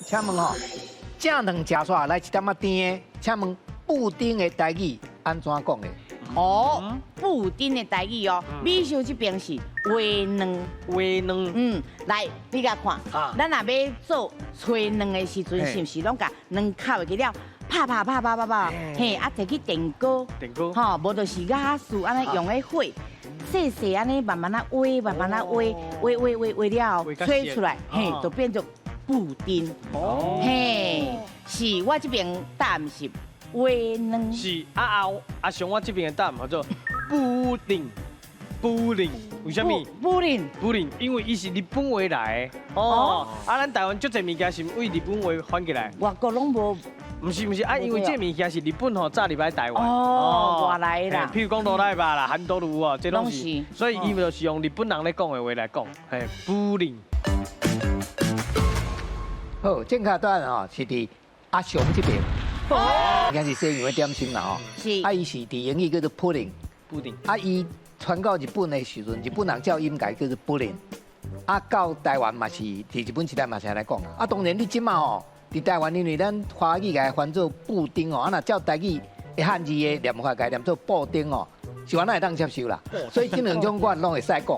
請問吼，正卵食煞來一點仔甜的，請問布丁的台語按怎講的？哦，布丁的台語哦，美秀這邊是煨卵。煨卵。嗯，來，你共看，咱若欲做炊卵的時陣，是毋是攏共卵敲會記了，拍拍拍拍拍拍，嘿，啊，提去電鍋，電鍋，吼，無就是瓦斯按呢用彼火，細細按呢慢慢仔煨，慢慢仔煨，煨煨煨煨了後，炊出來，嘿，就變做布丁。哦，嘿，是我這邊答案是煨卵。是啊啊阿雄，我這邊的答案叫做布丁，布丁，為啥物？布丁，布丁，因為伊是日本話來的。哦，啊，咱台灣足濟物件是為日本話翻過來。外國攏無。毋是毋是啊，因為這物件是日本吼早入來台灣。哦，外來啦。譬如講哆啦 A 夢啦、韓多路哦，這攏是。所以伊就是用日本人咧講的話來講，嘿，布丁。好，正確答案吼是佇阿雄這邊。應該是西洋的點心啦吼。是。啊，伊是佇英語叫做 pudding。布丁。啊，伊傳到日本的時陣，日本人照音改叫做 pudding。啊，到台灣嘛是佇日本時代嘛是按呢講。啊，當然你這馬吼，佇台灣，因為咱華語共翻做布丁哦，啊，若照台語的漢字的念法，共念做布丁哦，是按呢會當接受啦。所以這兩種我攏會使講。